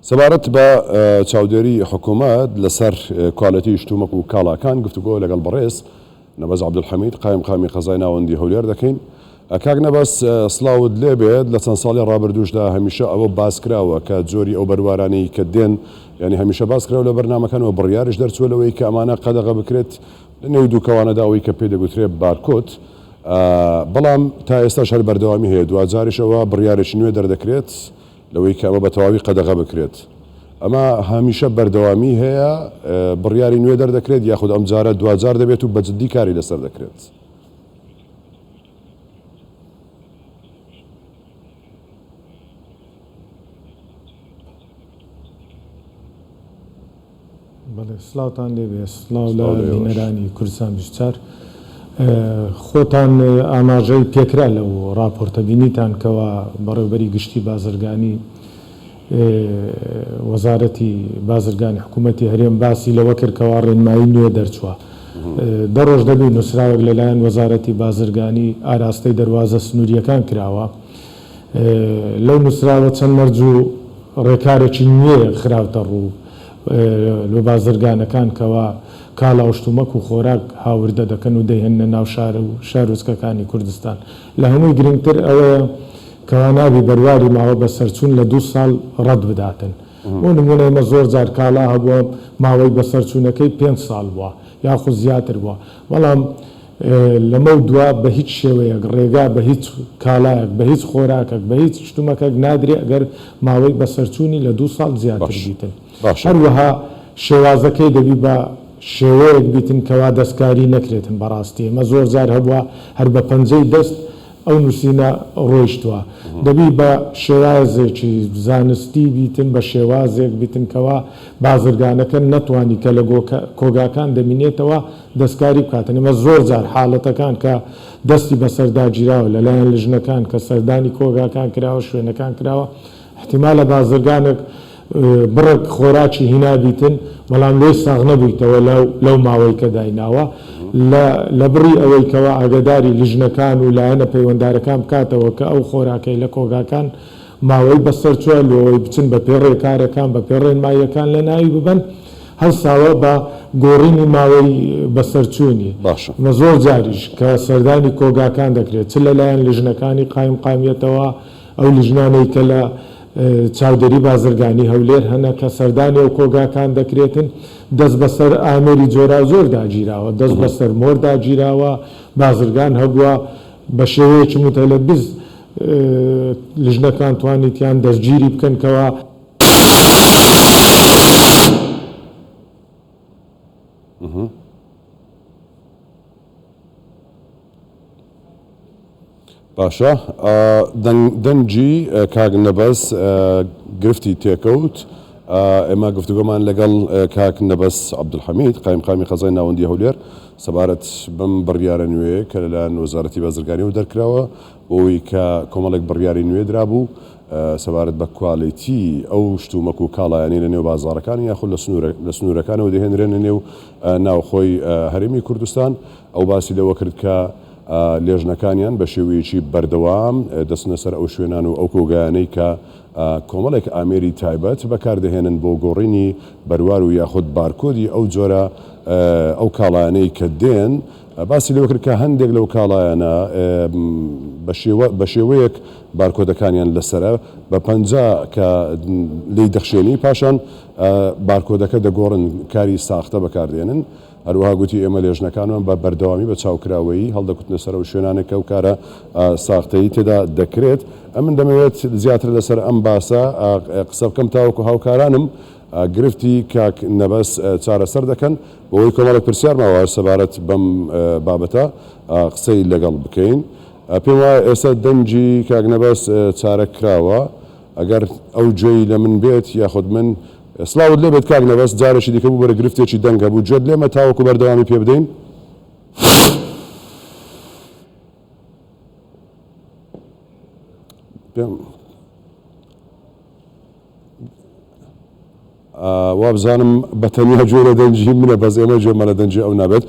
سەبارەت بە چاودێری حکومەت لەسەر کوالێتی شتومەک و کاڵاکان گفتوگۆ لەگەڵ بەڕێز نەبەز عەبدولحەمید قایمقامی قەزای ناوەندی هەولێر دەکەین. کاک نەبەز سڵاوت لێبێت، لە چەند ساڵی ڕابردووشدا هەمیشە ئەوە باسکراوە کە جۆری ئەو بەروارانەی کە دێن یانی هەمیشە باسکراوە لە بەرنامەکان و بڕیاریش دەرچووە لەوەی کە ئەمانە قەدەغە بکرێت لە نێو دووکەوانەدا ئەوەی کە پێی دەگوترێ بارکۆد بەڵام تا ئێستاش هەر بەردەوامی هەیە دواجاریش ئەوە بڕیارێکی نوێ دەردەکرێت لەوەی کە ئەمە بە تەواوی قەدەغە بکرێت. ئەمە هەمیشە بەردەوامی هەیە، بڕیاری نوێ دەردەکرێت یاخود ئەمجارە دواجار دەبێت و بە جددی کاری لەسەر دەکرێت؟ بەڵێ سڵاوتان لێبێ سڵاو لە بینەرانی کوردستان 24 خۆتان ئاماژەی پێکرا لەو ڕاپۆرتە بینیتان کەوا بەڕێوبەری گشتی بازرگانی وەزارەتی بازرگانی حکوومەتی هەرێم باسی لەوە کرد کەوا ڕێنمایی نوێ دەرچووە دە ڕۆژ دەبی نووسراوێک لەلایەن وەزارەتی بازرگانی ئاراستەی دەروازە سنووریەکان کراوە لەو نووسراوە چەند مەرج و ڕێکارێکی نوێ خراوتە ڕوو لۆ بازرگانەکان کەوا کاڵا و شتومەک و خۆراک هاوردە دەکەن و دەیهێننە ناو شار و شارۆچکەکانی کوردستان. لە هەمووی گرنگتر ئەوەیە کەوا نابی بەرواری ماوە بەسەرچوون لە دوو ساڵ ڕەت بداتن. بۆ نموونە ئێمە زۆر جار کاڵا هەبووە ماوەی بەسەرچوونەکەی پێنج ساڵ بووە یاخود زیاتر بووە بەڵام لەمەو دوا بە هیچ شێوەیەک ڕێگا بە هیچ کاڵایەک، بە هیچ خۆراکەک، بە هیچ شتومەکەک نادرێ ئەگەر ماوەی بەسەرچوونی لە دوو ساڵ زیاتر باش بیتن. باشە. هەروەها شێوازەکەی دەبی بە شێوەیەک بیتن کەوا دەستکاری نەکرێتن بەڕاستی ئێمە زۆر جار هەبووە هەر بە پەنجەی دەست ئەو نووسینە ڕۆیشتووە. دەبی بە شێوازێکی زانستی بیتن، بە شێوازێک بیتن کەوا بازرگانەکە نەتوانی کە لە کۆگاکان دەمینێتەوە دەستکاری بکاتن. ئێمە زۆر جار حاڵەتەکان کە دەستی بەسەردا گیراوە لەلایەن لژنەکان کە سەردانی کۆگاکان کراوە، شوێنەکان کراوە، ئیحتیمالە بازرگانێک بڕێک خۆراکی هینابیتن بەڵام لێی ساغ نەبوویتەوە لەو ماوەی کە دایناوە لە لە بڕی ئەوەی کەوا ئاگەداری لیژنەکان و لایەنە پەیوەندارەکان بکاتەوە کە ئەو خۆراکەی لە کۆگاکان ماوەی بەسەر چووە لۆوەی بچن بە پێ ڕێکارەکان بە پێ ڕێنماییەکان لە ناوی ببەن هەڵساوە بە گۆڕینی ماوەی بەسەرچوونی. باشە. ئەمە زۆر جاریش کە سەردانی کۆگاکان دەکرێت چ لە لایەن لیژنەکانی قایمقامیەتەوە ئەو لیژنانەی کە لە چاودێری بازرگانی هەولێر هەنە کە سەردانی ئەو کۆگاکان دەکرێتن، دەست بەسەر ئامێری جۆراوجۆردا گیراوە، دەست بەسەر مۆردا گیراوە، بازرگان هەبووە بە شێوەیەکی موتەلەبیس لیژنەکان توانیتیان دەستگیری بکەن کەوا. باشە دەنگی کاک نەبەز گرفتی تێکەوت ئێمە گفتوگۆمان لەگەڵ کاک نەبەز عەبدولحەمید قایمقامی قەزای ناوەندی هەولێر سەبارەت بەم بڕیارە نوێ کە لەلایەن وەزارەتی بازرگانیەوە دەرکراوە بۆ ئەوەی کە کۆمەڵێک بڕیاری نوێ درابوو سەبارەت بە کوالێتی ئەو شتومەک و کاڵایانەی لە نێو بازاڕەکان یاخود لە سنوورەکانەوە دەهێنرێنە نێو ناوخۆی هەرێمی کوردستان ئەو باسی لەوە کرد کە لێژنەکانیان بە شێوەیەکی بەردەوام دەچنە سەر ئەو شوێنان و ئەو کۆگایانەی کە کۆمەڵێک ئامێری تایبەت بەکاردەهێنن بۆ گۆڕینی بەروار و یاخود بارکۆدی ئەو جۆرە ئەو کاڵایانەی کە دێن. باسی لەوە کرد کە هەندێک لەو کاڵایانە بە شێوەیەک بارکۆدەکانیان لەسەرە بە پەنجە کە لێی دەخشێنی پاشان بارکۆدەکە دەگۆڕن کاری ساختە بەکاردێنن. هەروەها گوتی، ئێمە لێژنەکانمان بە بەردەوامی بە چاوکراوەیی هەڵدەکوتنە سەر ئەو شوێنانە کە ئەو کارە ساختەی تێدا دەکرێت. ئەمن دەمەوێت زیاتر لەسەر ئەم باسە قسە بکەم تاوەکو هاوکارانم گرفتی کاک نەبەز چارەسەر دەکەن، بۆ ئەوەی کۆمەڵێک پرسیار ماوە سەبارەت بەم بابەتە قسەی لەگەڵ بکەین. پێم وایە ئێستا دەنگی کاک نەبەز چارە کراوە. ئەگەر ئەو گوێی لە من بێت یاخود من سڵاوت لێبێت کاک نەبەز جارێکی دیکە ببورە گرفتێکی دەنگ هەبوو گوێت لێمە تاوەکو بەردەوامی پێ بدەین. پێم وابزانم بە تەنیا گوێ لە دەنگی منە بەس ئێمە گوێمان لە دەنگی ئەو نابێت.